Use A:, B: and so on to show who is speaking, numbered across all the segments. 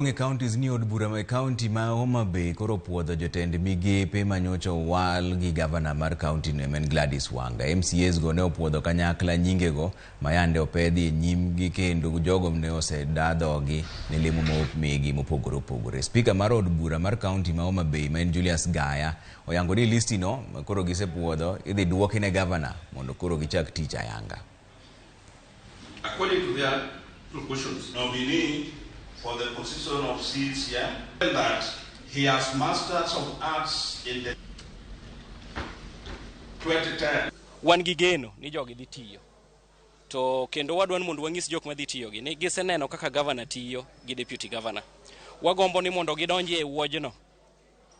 A: E counties ni od bura e kaunti ma Homa Bay koro puodho jotend migepe manyocha owal gi gavana mar kaunti no en Gladys Wanga. MCAs go ne opuodho kanyakla nyingego ma yande opedhi e nyimgi kendo jogo ne oseda dhogi ne lemo ma megi mopogore opogore. Spika mar od bura mar kaunti ma Homa Bay ma en Julius Gaya oyango ni listi no koro gisepuodho idhi duoki ne gavana mondo koro gichak tich ayanga.
B: According to their proportions.
C: Nominee for the position of CCM that he has Masters of Arts in the 2010.
D: Wan gi geno ni jogi dhi tiyo, to kendo wadwa ni mondo wanyis jok madhi tiyo gi ni giseneno kaka gavana tiyo gi deputy governor. Wagombo ni mondo gidonje e wuojno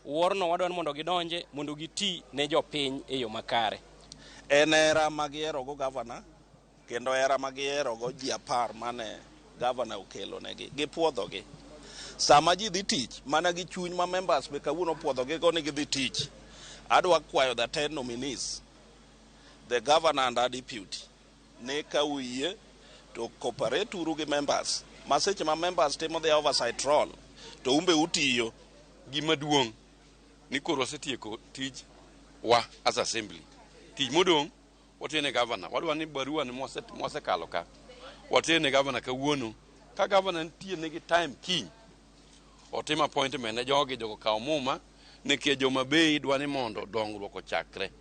D: wuorno, wadwa ni mondo gidonje mondo giti ne jopiny e yo makare.
C: En hera ma giherogo gavana kendo hera ma giherogo ji 10 mane gavana okelo negi gipuodhogi. Sama ji dhi tich mana gi chuny ma members be kawuono puodhogi go ni gidhi tich, adwa kwayo the 10 nominees, the governor and her deputy, ni ka uyie to cooperate uru gi members ma seche ma members timo their oversight role to umbe utiyo.
B: Gima duong' ni koro wasetieko tij wa as assembly. Tich modong' watene gavana. Wadwa ni barua ni mwasekalo ka watene gavana kawuono. Ka gavana nitie nigi time kiny otim appointment ne jogi, jogo kaw muma nikech joma Bay dwa ni mondo dongruok ochakre.